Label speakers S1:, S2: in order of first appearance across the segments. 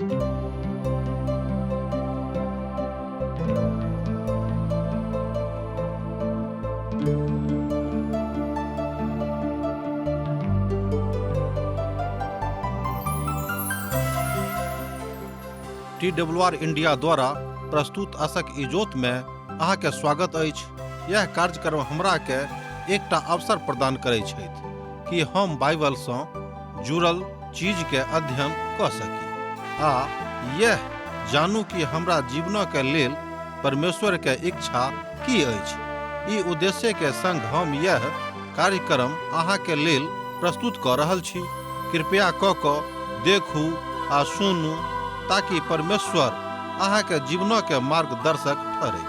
S1: T W R India द्वारा प्रस्तुत असक इजोत में अहाँके स्वागत अछि। यह कार्यक्रम हमरा के एकटा अवसर प्रदान करै छथि कि हम बाइबल सँ जुड़ल चीज के अध्ययन कऽ सकी आ यह जानू कि हमरा जीवन के लेल परमेश्वर के इच्छा की अछि। ई उद्देश्य के संग हम यह कार्यक्रम अहाँ के लेल प्रस्तुत कऽ रहल छी। कृपया कऽ कऽ देखू आ सुनू ताकि परमेश्वर अहाँ के जीवन के मार्गदर्शक ठहरे।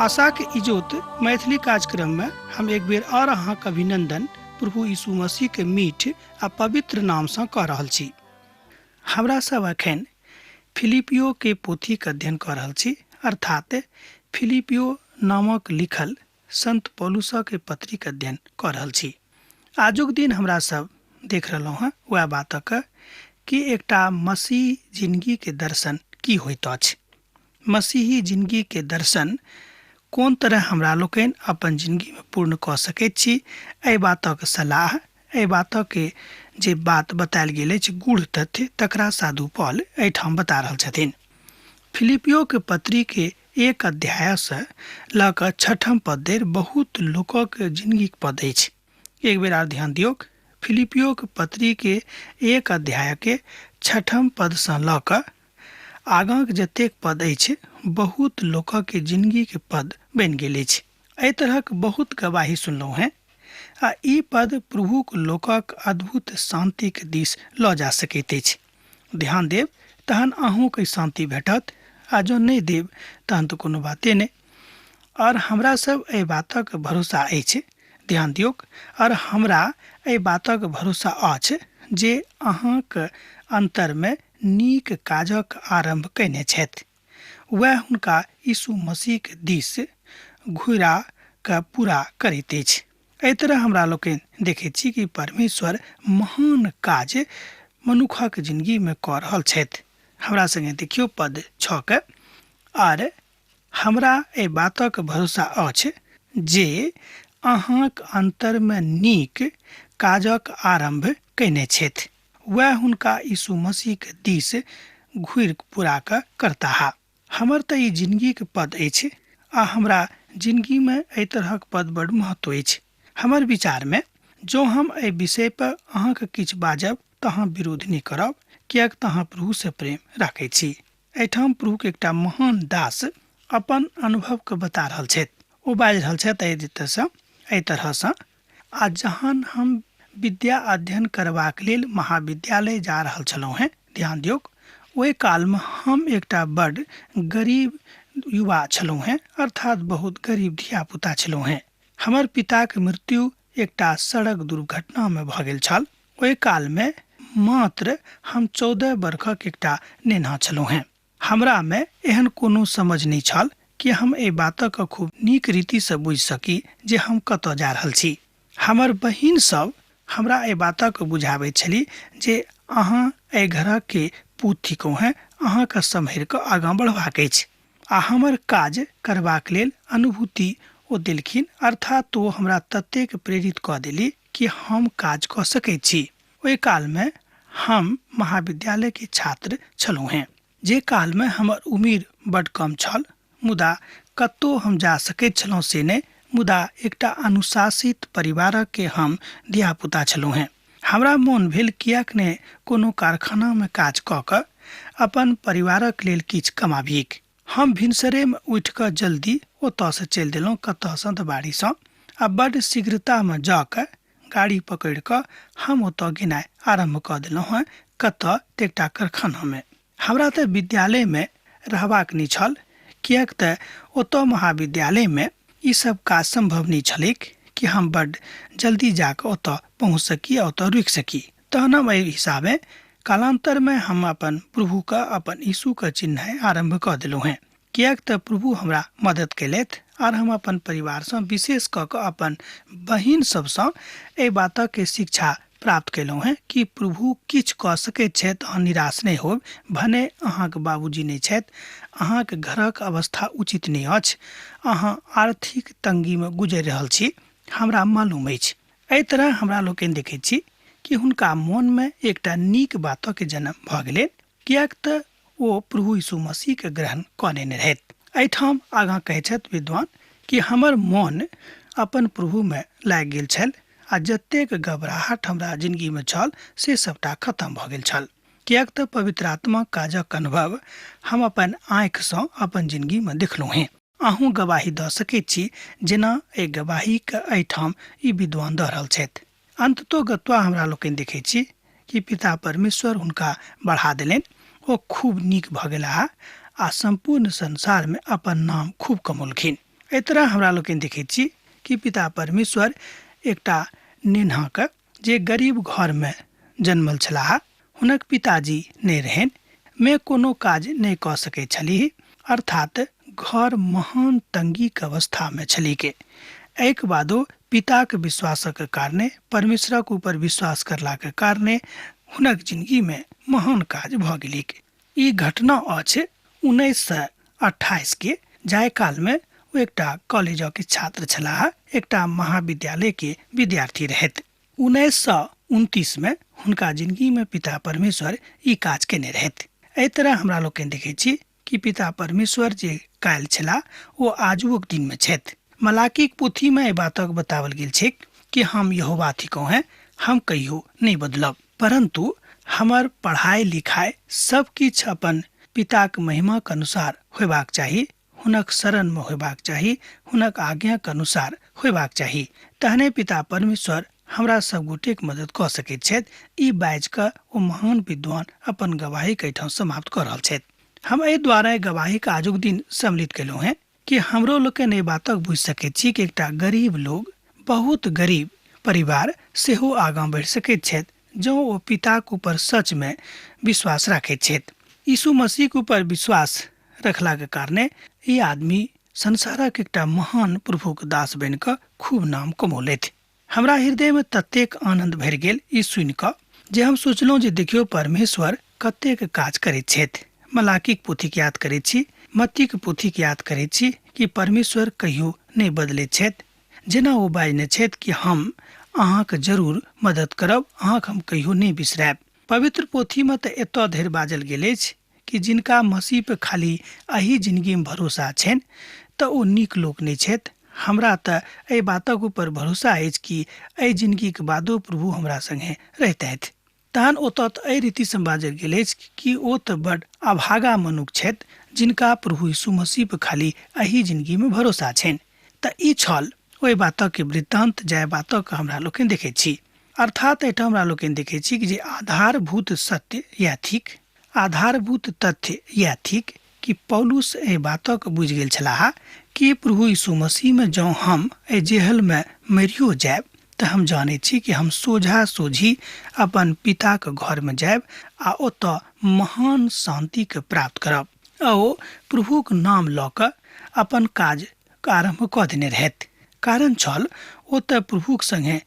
S2: आशाक इजोत मैथिली कार्यक्रम में हम एक बेर और अहाँक अभिनंदन प्रभु यीशु मसीह के मीठ आ पवित्र नाम से कऽ रहल छी। हमरा सब अखन फिलिपियो के पोथीक अध्ययन कऽ रहल छी, अर्थात फिलिपियो नामक लिखल संत पौलुसक के पत्रीक अध्ययन कऽ रहल छी। आजुक दिन हमरा सब देख रहलहुँ हँ वएह बातक कि एकटा मसीह जिंदगी के दर्शन की होइत अछि, मसीही जिंदगी के दर्शन कोन तरह हमरा लोकनि अपन जिंदगी में पूर्ण कऽ सकैत छी। एहि बातक सलाह, एहि बातक जे बात बतायल गेल अछि गूढ़ तथ्य, तकरा साधु पॉल एहिठाम बता रहल छथिन। फिलिपियो के पत्री के 1 अध्याय से लऽ कऽ 6 पद धरि बहुत लोकक जिंदगीक पद अछि। एक बेर आर ध्यान दियौक, फिलिपियो के पत्री के 1 अध्याय के 6 पद से लऽ कऽ आगाँक जतेक पद अछि बहुत लोकक जिंदगी के पद बनि गेल अछि। एहि तरहक बहुत गवाही सुनलहुँ हेँ आ ई पद प्रभुक लोकक अद्भुत शांतिक दिस लऽ जा सकैत अछि। ध्यान देब तहन अहूँके शांति भेटत आ जँ नहि देब तहन तऽ कोनो बाते नहि। और हमरा सब एहि बातक भरोसा अछि, ध्यान दियौक, और हमरा एहि बातक भरोसा अछि जे अहाँक अंतरमे नीक काजक आरंभ कयने छथि, वएह हुनका यीशु मसीहक दिस घुरा कऽ पूरा करैत अछि। एहि तरह हमरा लोकनि देखैत छी कि परमेश्वर महान काज मनुखक जिंदगीमे कऽ रहल छथि। हमरा संगे देखियौ पद 6 के, आर हमरा एहि बातक भरोसा अछि जे अहाँक अंतरमे नीक काजक आरंभ कयने छथि, वएह हुनका यीशु मसीहक दिस घुरि पूरा कऽ करताह। हमर तऽ ई जिंदगीक पद अछि आ हमरा जिंदगीमे एहि तरहक पद बड महत्व अछि। हमर विचारमे जँ हम एहि विषय पर अहाँके किछु बाजब तऽ अहाँ विरोध नहि करब, किएक तऽ अहाँ प्रभुसँ प्रेम राखै छी। एहिठाम प्रभुक एकटा महान दास अपन अनुभवके बता रहल छथि। ओ बाजि रहल छथि एहि तरहसँ, आ जहन हम विद्या अध्ययन करबाक लेल महाविद्यालय जा रहल छलहुँ हेँ, ध्यान दियौक, ओहि कालमे हम एकटा बड गरीब युवा छलहुँ हेँ, अर्थात बहुत गरीब धियापुता छलहुँ हेँ। हमर पिताक मृत्यु एकटा सड़क दुर्घटनामे भऽ गेल छल। ओहि कालमे मात्र हम 14 बरखक एकटा नेन्हा छलहुँ हेँ। हमरामे एहन कोनो समझ नहि छल कि हम एहि बातक खूब नीक रीतिसँ बुझि सकी जे हम कतऽ जा रहल छी। हमर बहिन सब हमरा एहि बातक बुझाबैत छली जे अहाँ एहि घरक के पूत थिकहुँ हेँ, अहाँके सम्हरि कऽ आगाँ बढ़बाक अछि। आ हमर काज करबाक लेल अनुभूति ओ देलखिन, अर्थात ओ हमरा ततेक प्रेरित कऽ देली कि हम काज कऽ सकैत छी। ओहि कालमे हम महाविद्यालयके छात्र छलहुँ हेँ। जे कालमे हमर उमिर बड कम छल, मुदा कतहु हम जा सकैत छलहुँ से नहि, मुदा एकटा अनुशासित परिवारके हम धियापुता छलहुँ हेँ। हमरा मोन भेल किएक ने कोनो कारखानामे काज कऽ कऽ अपन परिवारक लेल किछु कमाबिक। हम भिनसरेमे उठि कऽ जल्दी ओतऽसँ चलि देलहुँ, कतऽसँ तऽ बाड़ीसँ, आ बड्ड शीघ्रतामे जा कऽ गाड़ी पकड़ि कऽ हम ओतऽ गेनाइ आरम्भ कऽ देलहुँ हेँ। कतऽ? तऽ एकटा कारखानामे। हमरा तऽ विद्यालयमे रहबाक नहि छल, किएक तऽ ओतऽ महाविद्यालयमे ई सब काज सम्भव नहि छलैक कि हम बड्ड जल्दी जा कऽ ओतऽ पहुँच सकी आ ओतऽ रुकि सकी। तहन हम एहि हिसाबे कालान्तरमे हम अपन प्रभुके, अपन यीशुके चिन्हनाइ आरम्भ कऽ देलहुँ हेँ, किएक तऽ प्रभु हमरा मदद कयलथि आर हम अपन परिवारसँ, विशेष कऽ कऽ अपन बहिन सबसँ एहि बातक शिक्षा प्राप्त कयलहुँ हेँ कि प्रभु किछु कऽ सकैत छथि। अहाँ निराश नहि होब, भने अहाँके बाबूजी नहि छथि, अहाँके घरक अवस्था उचित नहि अछि, अहाँ आर्थिक तंगीमे गुजरि रहल छी, हमरा मालूम अछि। एहि तरह हमरा लोकनि देखैत छी कि हुनका मोनमे एकटा नीक बातक जन्म भऽ गेलनि, किएक तऽ ओ प्रभु यीशु मसीहके ग्रहण कऽ लेने रहथि। एहिठाम आगाँ कहै छथि विद्वान कि हमर मोन अपन प्रभुमे लागि गेल छल आ जतेक घबराहट हमरा जिंदगीमे छल से सबटा खत्म भऽ गेल छल, किएक तऽ पवित्र आत्मा काजक अनुभव हम अपन आँखिसँ अपन जिंदगीमे देखलहुँ हेँ। अहूँ गवाही दऽ सकैत छी जेना एहि गवाहीके एहिठाम ई विद्वान दऽ रहल छथि। अंततो गत्वा हमरा लोकनि देखै छी कि पिता परमेश्वर हुनका बढ़ा देलनि, ओ खूब नीक भऽ गेलाह आ सम्पूर्ण संसारमे अपन नाम खूब कमौलखिन। एहि तरह हमरा लोकनि देखैत छी कि पिता परमेश्वर एकटा नेन्हाके जे गरीब घरमे जन्मल छलाह, हुनक पिताजी नहि रहनि, मे कोनो काज नहि कऽ सकैत छलीह, अर्थात घर महान तंगीके अवस्थामे छलीह। एहिके बादो पिताक विश्वासक कारणे, परमेश्वरक ऊपर विश्वास करलाके कारणे हुनक जिंदगीमे महान काज भऽ गेलिक। ई घटना अछि 1928 के, जाहि कालमे ओ एकटा कॉलेजक छात्र छलाह, एकटा महाविद्यालय के विद्यार्थी रहथि। 1929 में हुनका जिंदगी में पिता परमेश्वर ई काज केने रहथि। एहि तरह हमरा लोकनि देखै छी कि पिता परमेश्वर जे काल्हि छलाह ओ आजुक दिन में छथि। मलाकीक पोथी में एहि बातक बतावल गेल छैक कि हम यहोवा थिकहुँ हैं, हम कहियो नहि बदलब, परंतु हमर पढ़ाई लिखाई सब किछु अपन पिताक महिमाक अनुसार होयबाक चाही, हुनक शरण में होयबाक चाही, हुनक आज्ञाक अनुसार होयबाक चाही, तहने पिता परमेश्वर हमरा सब गोटेक मदद कऽ सकैत छथि। ई बाजि कऽ ओ महान विद्वान अपन गवाहीके एहिठाम समाप्त कऽ रहल छथि। हम एहि द्वारा गवाहीके आजुक दिन सम्मिलित कयलहुँ हेँ कि हमरो लोकनि एहि बातक बुझि सकैत छी कि एकटा गरीब लोग, बहुत गरीब परिवार सेहो आगाँ बढ़ि सकैत छथि जँ ओ पिताक ऊपर सचमे विश्वास राखैत छथि। यीशु मसीहक ऊपर विश्वास रखलाके कारणे ई आदमी संसारक एकटा महान प्रभुक दास बनि कऽ खूब नाम कमौलथि। हमरा हृदयमे ततेक आनन्द भरि गेल ई सुनि कऽ जे हम सोचलहुँ जे देखियौ परमेश्वर कतेक काज करैत छथि। मलाकीक पोथीके याद करैत छी, मत्तीक पोथीके याद करैत छी कि परमेश्वर कहियो नहि बदलैत छथि। जेना ओ बाजने छथि कि हम अहाँके जरूर मदद करब, अहाँके हम कहियो नहि बिसरायब। पवित्र पोथीमे तऽ एतऽ धरि बाजल गेल अछि कि जिनका मसीह पे खाली एहि जिंदगीमे भरोसा छनि तऽ ओ नीक लोक नहि छथि। हमरा तऽ एहि बातक ऊपर भरोसा अछि कि एहि जिंदगीके बादो प्रभु हमरा संगे रहितथि। तहन ओतऽ तऽ एहि रीतिसँ बाजल गेल अछि कि ओ तऽ बड अभागा मनुख छथि जिनका प्रभु यीशु मसीह पे खाली एहि जिंदगीमे भरोसा छनि। तऽ ई छल ओहि बातक वृत्तांत जाहि बातक हमरा लोकनि देखैत छी। अर्थात एहिठाम हमरा लोकनि देखैत छी कि जे आधारभूत सत्य इएह थिक, आधारभूत तथ्य इएह थिक कि पौलुस एहि बातक बुझि गेल छलाह कि प्रभु यीशु मसीहमे जँ हम एहि जेहलमे मरियो जायब तऽ हम जानैत छी कि हम सोझा सोझी अपन पिताक घरमे जायब आ ओतऽ महान शान्तिके प्राप्त करब। आ ओ प्रभुक नाम लऽ कऽ अपन काज आरम्भ कऽ देने रहथि। कारण छल ओ तऽ प्रभुक संगे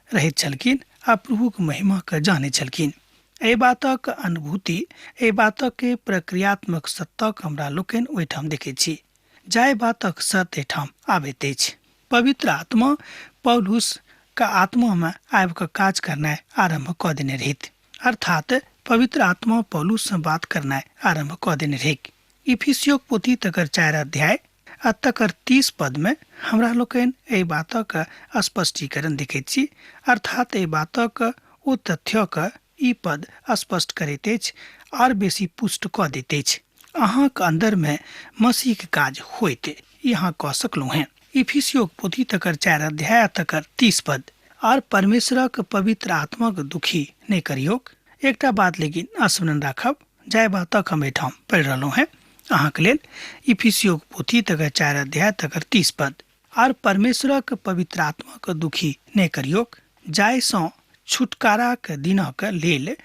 S2: रहैत छलखिन आ प्रभुक महिमाके जानैत छलखिन। एहि बातक अनुभूति, एहि बातक प्रक्रियात्मक सत्ताक हमरा लोकनि ओहिठाम देखैत छी, जाहि बातक सत्य एहिठाम आबैत अछि। पवित्र आत्मा पौलुस के आत्मामे आबि कऽ काज करनाइ आरम्भ कऽ देने रहैत, अर्थात पवित्र आत्मा पौलुससँ बात करनाइ आरम्भ कऽ देने रहैक। इफिसियोक पोथी तकर 4 अध्याय आ तकर 30 पदमे हमरा लोकनि एहि बातक स्पष्टीकरण देखैत छी, अर्थात एहि बातक ओ तथ्यक ई पद स्पष्ट करैत अछि आर बेसी पुष्ट कऽ दैत अछि। अहाँक अन्दरमे मसीहक काज होइत ई अहाँ कऽ सकलहुँ हेँ। इफिसियोक पोथी तकर 4 अध्याय तकर 30 पद। आर परमेश्वरक पवित्र आत्माक दुखी नहि करियौक। एकटा बात लेकिन स्मरण राखब, जाहि बातक हम एहिठाम पढ़ि रहलहुँ हेँ अहाँके लेल, इफिसियोक पोथी तकर 4 अध्याय तकर 30 पद। आर परमेश्वरक पवित्र आत्माक दुखी नहि करियौक, जाहिसँ छुटकाराक दिनक लेल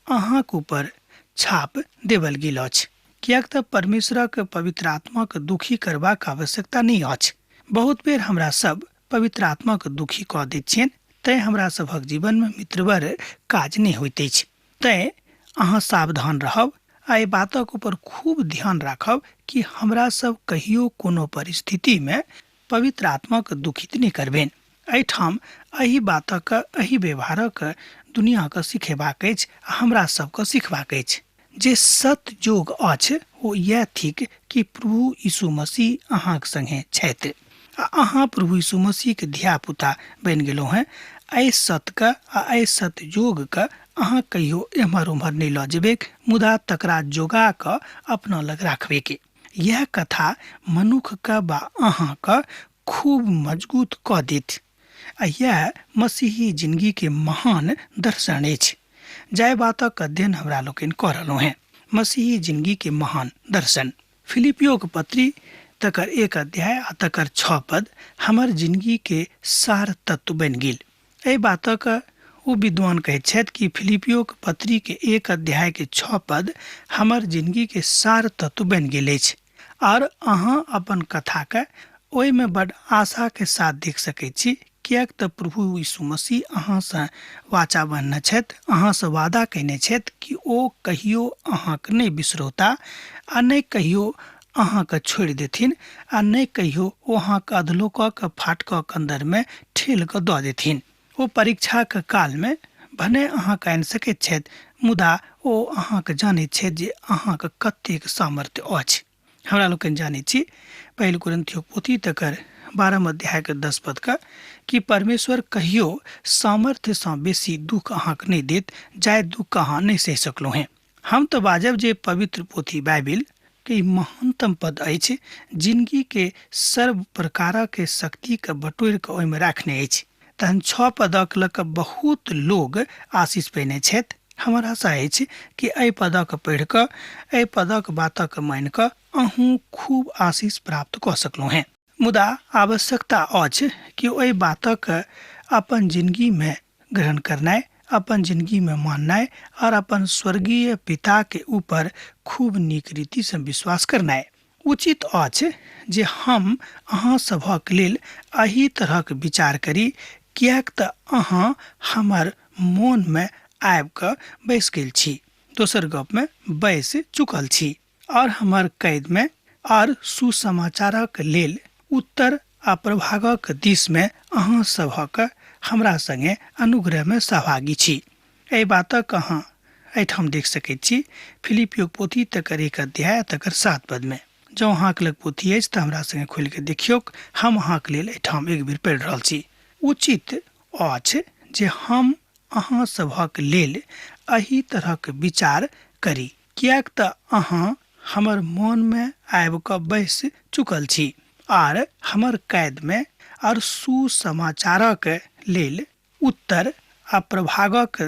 S2: अहाँक ऊपर छाप देवल गेल अछि। किएक तऽ परमेश्वरक पवित्र आत्माक दुखी करबाक आवश्यकता नहि अछि। बहुत बेर हमरा सब पवित्र आत्माक दुखी कऽ दैत छियनि, तैँ हमरा सभक जीवनमे मित्रवर काज नहि होइत अछि। तैँ अहाँ सावधान रहब आ एहि बातक ऊपर खूब ध्यान राखब कि हमरा सब कहियो कोनो परिस्थितिमे पवित्र आत्माक दुखित नहि करबनि। एहिठाम एहि बातक, एहि व्यवहारक दुनियाके सिखेबाक अछि आ हमरा सबके सिखबाक अछि। जे सतयोग अछि ओ इएह थिक कि प्रभु यीशु मसीह अहाँक संगे छथि आ अहाँ प्रभु यीशु मसीहके धियापुता बनि गेलहुँ हेँ। एहि सतके आ एहि सतयोगके अहाँ कहियो एम्हर ओम्हर नहि लऽ जेबैक, मुदा तकरा जोगा कऽ अपना लग राखबैक। इएह कथा मनुखके वा अहाँके खूब मजगूत कऽ देत आ इएह मसीही जिनगीके महान दर्शन अछि। जाहि बातक अध्ययन हमरा लोकनि कऽ रहलहुँ हेँ, मसीही जिनगीके महान दर्शन। फिलिपियोके पत्री तकर 1 अध्याय आ तकर 6 पद हमर जिनगीके सार तत्व बनि गेल। एहि बातक ओ विद्वान कहैत छथि कि फिलिपियोके पत्रीके 1 अध्यायके 6 पद हमर जिनगीके सार तत्व बनि गेल अछि। आओर अहाँ अपन कथाके ओहिमे बड आशाके साथ देख सकैत छी, किएक तऽ प्रभु यीशु मसीह अहाँसँ वाचा बन्हने छथि, अहाँसँ वादा कयने छथि कि ओ कहियो अहाँके नहि बिसरौता आ नहि कहियो अहाँके छोड़ि देथिन आ नहि कहियो ओ अहाँके अधलोकक फाटकक अन्दरमे ठेल कऽ दऽ देथिन। ओ परीक्षाके कालमे भने अहाँके आनि सकैत छथि, मुदा ओ अहाँके जानैत छथि जे अहाँके कतेक सामर्थ्य अछि। हमरा लोकनि जानैत छी पहिल कुरिन्थियोक पोथी तकर 12 अध्यायके 10 पदके कि परमेश्वर कहियो सामर्थ्यसँ बेसी दुःख अहाँके नहि देत, जाहि दुःख अहाँ नहि सहि सकलहुँ हेँ। हम तऽ बाजब जे पवित्र पोथी बाइबिल के ई महानतम पद अछि, जिनगी के सर्व प्रकारक शक्ति के बटोरि कऽ ओहिमे राखने अछि। तहन 6 पदक लऽ कऽ बहुत लोग आशीष पेने छथि। हमर आशा अछि कि एहि पदक पढ़ि कऽ, एहि पदक बातक मानि कऽ अहूँ खूब आशीष प्राप्त कऽ सकलहुँ हेँ। मुदा आवश्यकता अछि कि ओहि बातक अपन जिनगीमे ग्रहण करनाइ, अपन जिनगीमे माननाइ आओर अपन स्वर्गीय पिताके ऊपर खूब नीक रीतिसँ विश्वास करनाइ। उचित अछि जे हम अहाँ सभक लेल एहि तरहक विचार करी, किएक तऽ अहाँ हमर मोनमे आबि कऽ बैसि गेल छी, दोसर गपमे बैसि चुकल छी, आओर हमर कैदमे आओर सुसमाचारक लेल उत्तर आ प्रभागक दिसमे अहाँ सभक हमरा संगे अनुग्रहमे सहभागी छी। एहि बातक अहाँ एहिठाम देख सकैत छी फिलिपियोक पोथी तकर 1 अध्याय तकर 7 पदमे। जँ अहाँके लग पोथी अछि तऽ हमरा संगे खोलि कऽ देखियौक, हम अहाँके लेल एहिठाम एक बेर पढ़ि रहल छी। उचित अछि जे हम अहाँ सभक लेल एहि तरहक विचार करी, किएक तऽ अहाँ हमर मोनमे आबि कऽ बैसि चुकल छी आर हमर कैदमे आर सुसमाचारक लेल उत्तर आ प्रभागक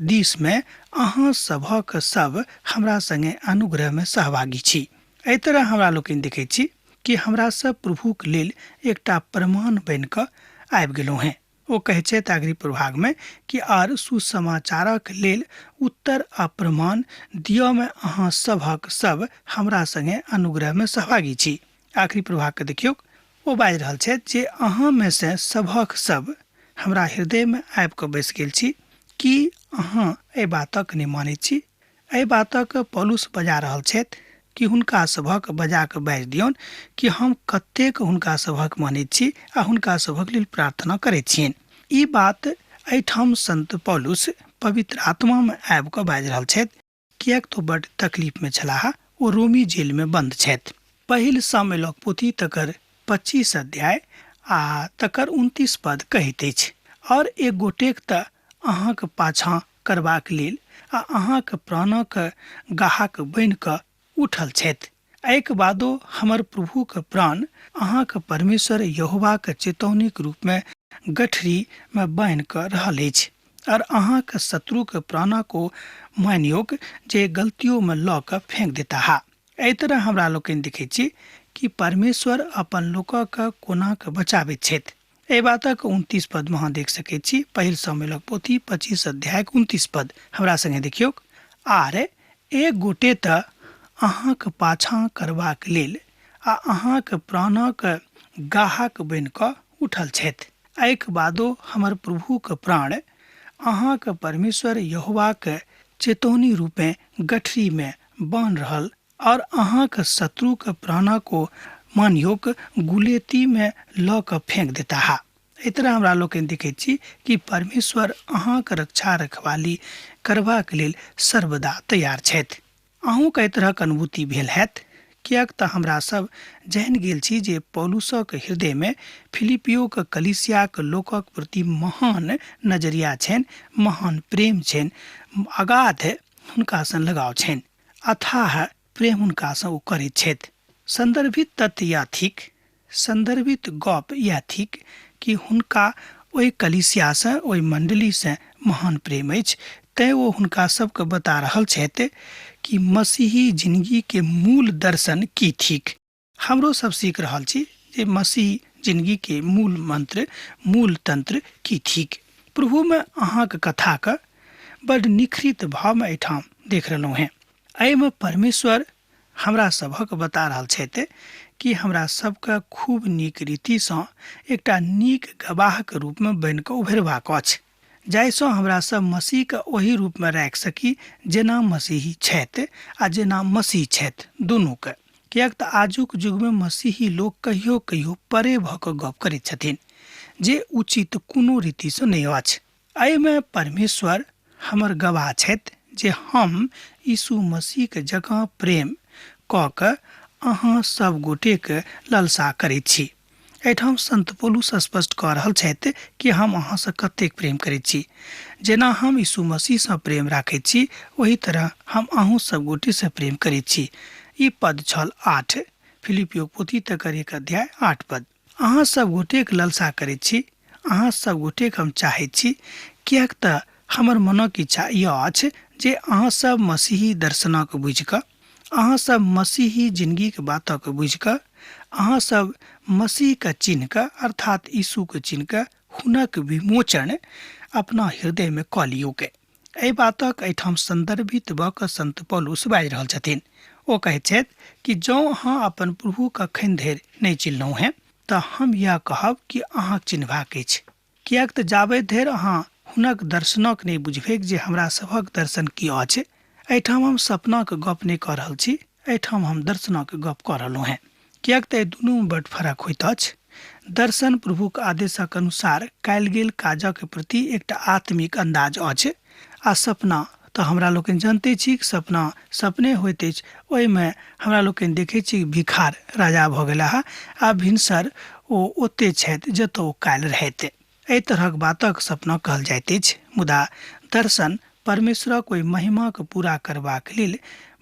S2: दिसमे अहाँ सभक सब हमरा संगे अनुग्रहमे सहभागी छी। एहि तरह हमरा लोकनि देखैत छी कि हमरा सब प्रभुक लेल एकटा प्रमाण बनि कऽ आबि गेलहुँ हेँ। ओ कहै छथि आखिरी प्रभागमे कि आर सुसमाचारक लेल उत्तर आ प्रमाण दिअमे अहाँ सभक सब हमरा संगे अनुग्रहमे सहभागी छी। आखिरी प्रभागके देखियौक, ओ बाजि रहल छथि जे अहाँमे से सभक सब हमरा हृदयमे आबि कऽ बैसि गेल छी। की अहाँ एहि बातक नहि मानैत छी? एहि बातक पौलुस बजा रहल छथि कि हुनका सभक बजा कऽ बाजि दियौन कि हम कतेक हुनका सभक मानैत छी आ हुनका सभक लेल प्रार्थना करैत छियनि। ई बात एहिठाम संत पौलुस पवित्र आत्मामे आबि कऽ बाजि रहल छथि, किएक तऽ बड्ड तकलीफमे छलाह, ओ रोमी जेलमे बन्द छथि। पहिल सामुएलक पोथी तकर 25 अध्याय आ तकर 29 पद कहैत अछि, और एक गोटेक तऽ अहाँक पाछाँ करबाक लेल आ अहाँक प्राणक गाहक बनि कऽ उठल छथि। एहिके बादो हमर प्रभुक प्राण अहाँक परमेश्वर यहोवाक चेतौनीक रूपमे गठरीमे बान्हि कऽ रहल अछि, और अहाँक शत्रुक प्राणक ओ मानियोक जे गलतियोमे लऽ कऽ फेंक देताह। एहि तरह हमरा लोकनि देखैत छी कि परमेश्वर अपन लोकक कोना कऽ बचाबैत छथि। एहि बातक 29 पदमे अहाँ देख सकैत छी, पहिल सामुएलक पोथी 25 अध्यायक 29 पद हमरा संगे देखियौक। आर एक गोटे तऽ अहाँक पाछाँ करबाक लेल आ अहाँक प्राणक गाहक बनि कऽ उठल छथि। एहिके बादो हमर प्रभुके प्राण अहाँके परमेश्वर यहोवाके चेतौनी रूपे गठरीमे बान्ह रहल और अहाँके शत्रुके प्राणक ओ मानियोक गुलेतीमे लऽ कऽ फेंक देताह। एहि तरह हमरा लोकनि देखैत छी कि परमेश्वर अहाँके रक्षा रखवाली करबाक लेल सर्वदा तैयार छथि। अहूँके एहि तरहक अनुभूति भेल हैत, किएक तऽ हमरा सब जानि गेल छी जे पौलुसक हृदयमे फिलिपियोक कलीसियाक लोकक प्रति महान नजरिया छनि, महान प्रेम छनि, अगाध हुनकासँ लगाव छनि, अथाह प्रेम हुनकासँ ओ करैत छथि। संदर्भित तथ्य यह थिक, संदर्भित गप यह थिक कि हुनका ओहि कलीसियासँ, ओहि मण्डलीसँ महान प्रेम अछि। तैँ ओ हुनका सबके बता रहल छथि कि मसीही जिनगीके मूल दर्शन की थिक। हमरो सब सीख रहल छी जे मसीह जिनगीके मूल मंत्र, मूल तंत्र की थिक। प्रभुमे अहाँके कथाके बड निखरित भावमे एहिठाम देख रहलहुँ हेँ। एहिमे परमेश्वर हमरा सभक बता रहल छथि कि हमरा सबके खूब नीक रीतिसँ एकटा नीक गवाहके रूपमे बनि कऽ उभरबाक अछि, जाहिसँ हमरा सब मसीहके ओहि रूपमे राखि सकी जेना मसीही छथि आ जेना मसीह छथि दुनूके। किएक तऽ आजुक युगमे मसीही लोक कहियो कहियो परे भऽ कऽ गप करैत छथिन, जे उचित कोनो रीतिसँ नहि अछि। एहिमे परमेश्वर हमर गवाह छथि जे हम यीशु मसीहके जकाँ प्रेम कऽ कऽ अहाँ सब गोटेके ललसा करैत छी। एहिठाम संत पौलुस स्पष्ट कऽ रहल छथि कि हम अहाँसँ कतेक प्रेम करैत छी। जेना हम यीशु मसीहसँ प्रेम राखैत छी, ओही तरह हम अहूँ सब गोटेसँ प्रेम करैत छी। ई पद छल 8, फिलिपियो पोथी तकर 1 अध्याय 8 पद। अहाँ सब गोटेक ललसा करैत छी, अहाँ सब गोटेक हम चाहैत छी, किएक तऽ हमर मनक इच्छा यह अछि जे अहाँ सब मसीही दर्शनक बुझि कऽ, अहाँ सब मसीही जिनगीक बातक बुझि कऽ, अहाँ सब मसीहके चिन्ह कऽ, अर्थात यीशुके चिन्ह कऽ हुनक विमोचन अपना हृदयमे कऽ लियौक। एहि बातक एहिठाम संदर्भित भऽ कऽ संत पौलुस बाजि रहल छथिन। ओ कहैत छथि कि जँ अहाँ अपन प्रभुके एखन धरि नहि चिन्हलहुँ हेँ तऽ हम इएह कहब कि अहाँक चिन्हबाक अछि, किएक तऽ जाबे धरि अहाँ हुनक दर्शनक नहि बुझबैक जे हमरा सभक दर्शन की अछि। एहिठाम हम सपनाक गप नहि कऽ रहल छी, एहिठाम हम दर्शनक गप कऽ रहलहुँ हेँ, किएक तऽ एहि दुनूमे बड्ड फरक होइत अछि। दर्शन प्रभुक आदेशक अनुसार कयल गेल काजक प्रति एकटा आत्मिक अन्दाज अछि, आ सपना तऽ हमरा लोकनि जनते छी कि सपना सपने होइत अछि। ओहिमे हमरा लोकनि देखै छी भिखार राजा भऽ गेलाह आ भिनसर ओ ओते छथि जतऽ ओ काल्हि रहथि। एहि तरहक बातक सपना कहल जाइत अछि। मुदा दर्शन परमेश्वरक ओहि महिमाक पूरा करबाक लेल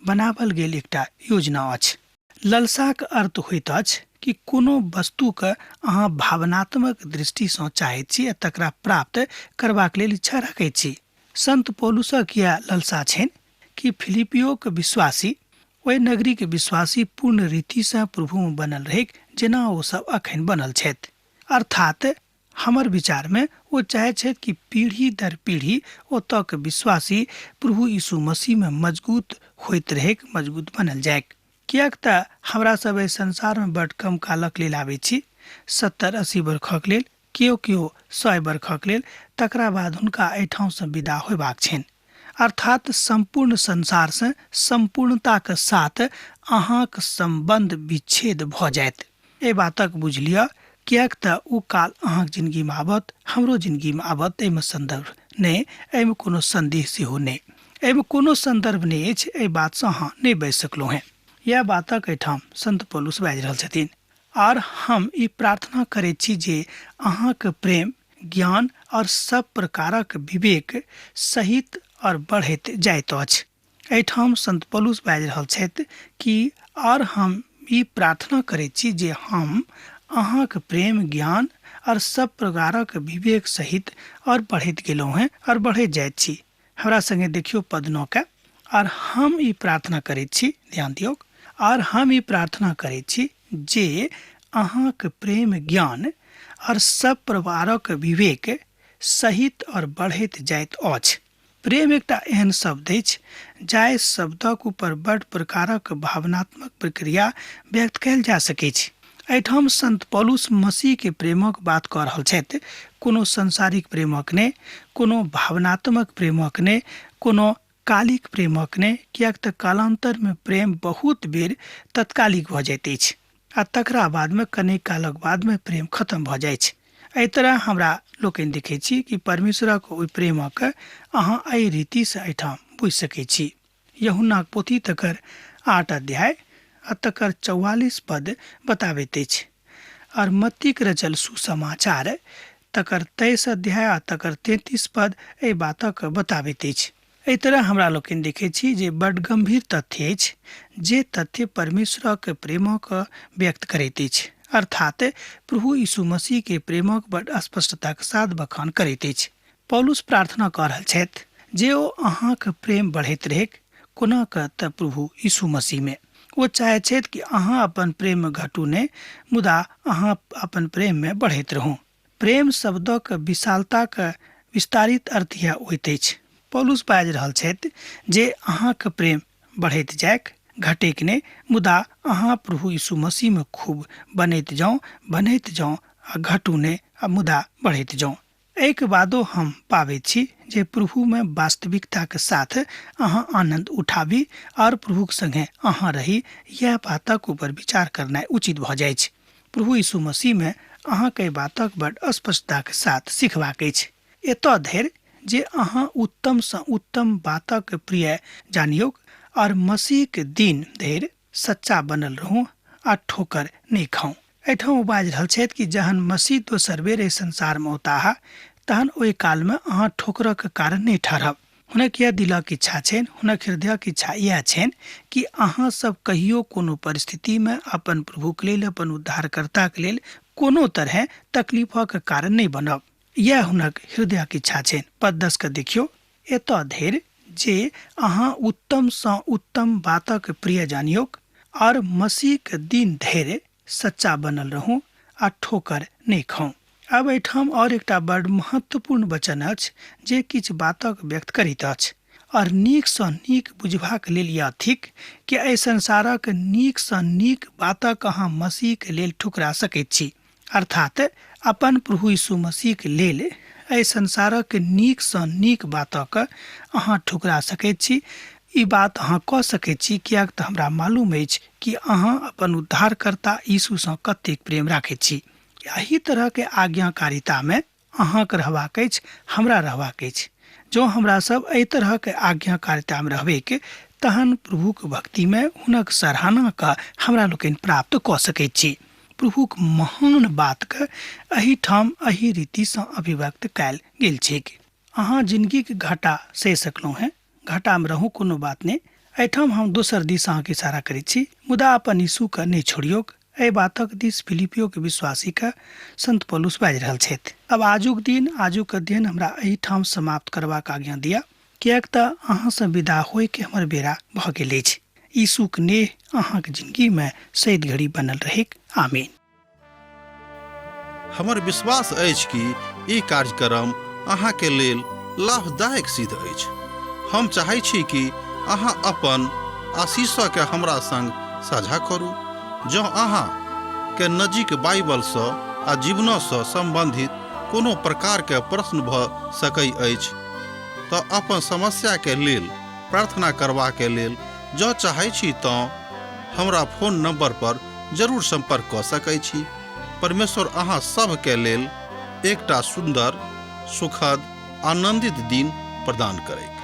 S2: बनावल गेल एकटा योजना अछि। ललसाक अर्थ होइत अछि कि कोनो वस्तुके अहाँ भावनात्मक दृष्टिसँ चाहैत छी आ तकरा प्राप्त करबाक लेल इच्छा रखैत छी। संत पौलुसक इएह ललसा छनि कि फिलिपियोक विश्वासी, ओहि नगरीके विश्वासी पूर्ण रीतिसँ प्रभुमे बनल रहैक जेना ओ सब अखन बनल छथि। अर्थात हमर विचारमे ओ चाहैत छथि कि पीढ़ी दर पीढ़ी ओतऽके विश्वासी प्रभु यीशु मसीहमे मजबूत होइत रहैक, मजबूत बनल जाइक। किएक तऽ हमरा सब एहि संसारमे बड्ड कम कालक लेल आबै छी, 70-80 बरखक लेल, केओ केओ 100 बरखक लेल, तकरा बाद हुनका एहिठामसँ विदा होयबाक छनि। अर्थात सम्पूर्ण संसारसँ सम्पूर्णताक साथ अहाँक सम्बन्ध विच्छेद भऽ जायत। एहि बातक बुझि लिअ, किएक तऽ ओ काल अहाँक जिनगीमे आबत, हमरो जिनगीमे आबत, एहिमे सन्दर्भ नहि, एहिमे कोनो सन्देह सेहो नहि, एहिमे कोनो सन्दर्भ नहि अछि, एहि बातसँ अहाँ नहि बाजि सकलहुँ हेँ। इएह बातक एहिठाम संत पौलुस बाजि रहल छथिन। आर हम ई प्रार्थना करैत छी जे अहाँक प्रेम, ज्ञान और सब प्रकारक विवेक सहित और बढ़ैत जाइत अछि। एहिठाम संत पौलुस बाजि रहल छथि कि और हम ई प्रार्थना करैत छी जे हम अहाँक प्रेम, ज्ञान और सब प्रकारक विवेक सहित और बढ़ैत गेलहुँ हेँ और बढ़ैत जाइत छी। हमरा संगे देखियौ पद 9 के। और हम ई प्रार्थना करैत छी, ध्यान दियौक, और हम ई प्रार्थना करैत छी जे अहाँक प्रेम, ज्ञान और सब प्रकारक विवेक सहित और बढ़ैत जाइत अछि। प्रेम एकटा एहन शब्द अछि जाहि शब्दक ऊपर बड्ड प्रकारक भावनात्मक प्रक्रिया व्यक्त कयल जा सकैछ। एहिठाम संत पौलुस मसीह के प्रेमक बात कऽ रहल छथि। कोनो सांसारिक प्रेमक नहि, कोनो भावनात्मक प्रेमक नहि, कोनो कालिक प्रेमक नहि, किएक तऽ कालान्तरमे प्रेम बहुत बेर तत्कालिक भऽ जाइत अछि आ तकरा बादमे कनेक कालक बादमे प्रेम खतम भऽ जाइत छै। एहि तरह हमरा लोकनि देखै छी कि परमेश्वरक ओहि प्रेमक अहाँ एहि रीतिसँ एहिठाम बुझि सकै छी। यूहन्नाक पोथी तकर 8 अध्याय आ तकर 44 पद बताबैत अछि और मत्तीक रचल सुसमाचार तकर 23 अध्याय आ तकर 33 पद एहि बातक बताबैत अछि। एहि तरह हमरा लोकनि देखैत छी जे बड गंभीर तथ्य अछि, जे तथ्य परमेश्वरक प्रेमक व्यक्त करैत अछि, अर्थात प्रभु यीशु मसीह के प्रेमक बड स्पष्टताक साथ बखान करैत अछि। पौलुस प्रार्थना कऽ रहल छथि जे ओ अहाँक प्रेम बढ़ैत रहैक, कोना कऽ तऽ प्रभु यीशु मसीह में। ओ चाहैत छथि कि अहाँ अपन प्रेम में घटू नहि, मुदा अहाँ अपन प्रेम में बढ़ैत रहू। प्रेम शब्दक विशालताक विस्तारित अर्थ यह होइत अछि। पौलुस बाजि रहल छथि जे अहाँक प्रेम बढ़ैत जाइक, घटैक नहि, मुदा अहाँ प्रभु यीशु मसीह में खूब बनैत जाउ, बनैत जाउ आ घटू नहि, आ मुदा बढ़ैत जाउ। एहिके बादो हम पाबैत छी जे प्रभुमे वास्तविकताके साथ अहाँ आनन्द उठाबी और प्रभुक संगे अहाँ रही, यह बातक ऊपर विचार करनाइ उचित भऽ जाइ छै। प्रभु यीशु मसीहमे अहाँके एहि बातक बड स्पष्टताके साथ सिखबाक अछि, एतऽ धरि जे अहाँ उत्तमसँ उत्तम बातक प्रिय जानियौक और मसीहके दिन धरि सच्चा बनल रहू आ ठोकर नहि खाउ। एहिठाम ओ बाजि रहल छथि कि जहन मसीह दोसर बेर एहि संसारमे औताह तहन ओहि कालमे अहाँ ठोकरक कारण नहि ठहरब। हुनक यह दिलक इच्छा छनि, हुनक हृदयक इच्छा इएह छनि कि अहाँ सब कहियो कोनो परिस्थितिमे अपन प्रभुक लेल, अपन उद्धारकर्ताक लेल कोनो तरहे तकलीफक कारण नहि बनब। इएह हुनक हृदयक इच्छा छनि। पद 10 के देखियौ, एतऽ धरि जे अहाँ उत्तमसँ उत्तम बातक प्रिय जानियौक और मसीहक दिन धरि सच्चा बनल रहू आ ठोकर नहि खाउ। अब एहिठाम और एकटा बड़ महत्वपूर्ण वचन अछि जे किछु बातक व्यक्त करैत अछि और नीकसँ नीक बुझबाक लेल यह थिक कि एहि संसारक नीकसँ नीक बातक अहाँ मसीहके लेल ठुकरा सकैत छी, अर्थात अपन प्रभु यीशु मसीहके लेल एहि संसारक नीकसँ नीक बातक अहाँ ठुकरा सकैत छी। ई बात अहाँ कऽ सकैत छी, किएक तऽ हमरा मालूम अछि कि अहाँ अपन उद्धारकर्ता यीशुसँ कतेक प्रेम राखैत छी। एहि तरहके आज्ञाकारितामे अहाँके रहबाक अछि, हमरा रहबाक अछि। जँ हमरा सब एहि तरहके आज्ञाकारितामे रहबैक तहन प्रभुक भक्तिमे हुनक सराहनाके हमरा लोकनि प्राप्त कऽ सकैत छी। प्रभुक महान बातके एहिठाम एहि रीतिसँ अभिव्यक्त कयल गेल छैक। अहाँ जिनगीके घाटा सहि सकलहुँ हेँ, घाटामे रहू कोनो बात नहि। एहिठाम हम दोसर दिस अहाँके इशारा करैत छी, मुदा अपन यीशुके नहि छोड़ियौक। एहि बातक दिस फिलिपियोके विश्वासीके संत पौलुस बाजि रहल छथि। अब आजुक दिन, आजुक अध्ययन हमरा एहिठाम समाप्त करबाक आज्ञा दिअ, किएक तऽ अहाँसँ विदा होइके हमर बेरा भऽ गेल अछि। यीशुक नेह अहाँके जिनगीमे सैद घड़ी बनल रहैक। आमीन।
S1: हमर विश्वास अछि कि ई कार्यक्रम अहाँके लेल लाभदायक सिद्ध अछि। हम चाहै छी कि अहाँ अपन आशीषके हमरा संग साझा करू। जँ अहाँ के नजीक बाइबलसँ आ जीवनसँ सम्बन्धित कोनो प्रकारके प्रश्न भऽ सकै अछि तऽ अपन समस्याके लेल प्रार्थना करबाके लेल जँ चाहै छी तँ हमरा फोन नंबर पर जरूर संपर्क कऽ सकै छी। परमेश्वर अहाँ सभके लेल एकटा सुन्दर, सुखद, आनंदित दिन प्रदान करैक।